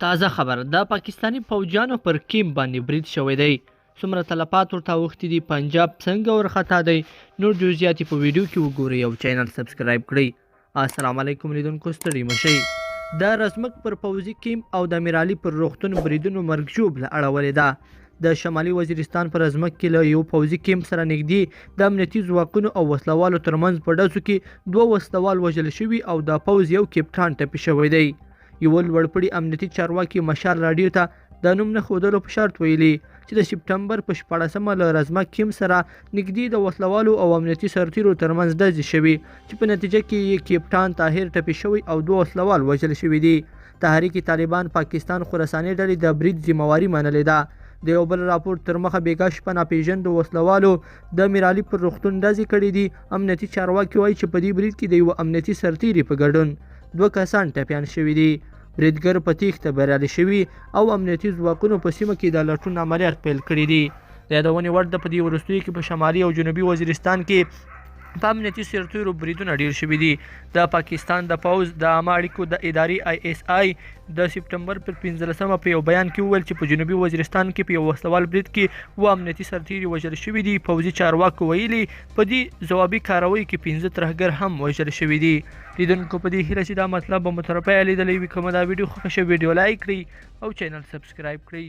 تازه خبر، د پاکستاني پوځیانو پر کیمپ باندې برید شوی دی. څومره تلفات ورته اوښتي دي، پنجاب څنګه ورخطا دی، نور جزئیات په ویډیو کې وګورئ او چینل سبسکرایب کړئ. السلام علیکم لیدونکو، ستړي مه شئ. د رزمک پر پوځي کیمپ او د امیرعلي پر روغتون بریدونو مرګ ژوبله اړولې ده. د شمالي وزیرستان پر رزمک کې له یو پوځي کیمپ سره نږدې د امنیتي ځواکونو او وسلوالو ترمنځ په ډزو کې دوه وسلوال وژل شوي او د پوځ یو کپټان ټپي شوی دی. یو لوړپوړي امنیتي چارواکي مشال راډیو ته د نوم نه ښودلو په شرط ویلي چې د سپټمبر په 16مه له رزمک کیمپ سره نږدې د وسلوالو او امنیتي سرتیرو ترمنځ ډزې شوي چې په نتیجه کې یې کپټان طاهر ټپي شوی او دوه وسلوال وژل شوي دي. تحریک طالبان پاکستان خراساني ډلې د برید ذمهواري منلې ده. د یو بل راپور تر مخه بېګا شپه ناپېژندو وسلوالو د میرعلي پر روغتون ډزې کړې دي. امنیتي چارواکي وایي چې په دې برید کې د یوه امنیتي سرتیري په ګډون دوه کسان ټپیان شوي دي. بریدګر په تېښته بریالي شوي او امنیتي ځواکونو په سیمه کې د لټون عملیات پیل کړي دي. د یادونې وړ ده په دې وروستیو کې په شمالي او جنوبي وزیرستان کې په امنیتي سرتیرو بریدونه ډیر شوي دي. د پاکستان د پوځ د عامه اړیکو د ادارې آی اس آی د سپټمبر پر 15مه په یو بیان کې وویل چې په جنوبي وزیرستان کې په یو وسلوال برید کې اووه امنیتي سرتیري وژل شوي دي. پوځي چارواکو ویلي په دې ځوابي کاروایي کې 5 ترهګر هم وژل شوي دي. لیدونکو په دې هیله چې دا مطلب به مو تر پایه لیدلی وي. که مو دا ویډیو خوښه شوه، ویډیو لایک کړئ او چینل سبسکرایب کړئ.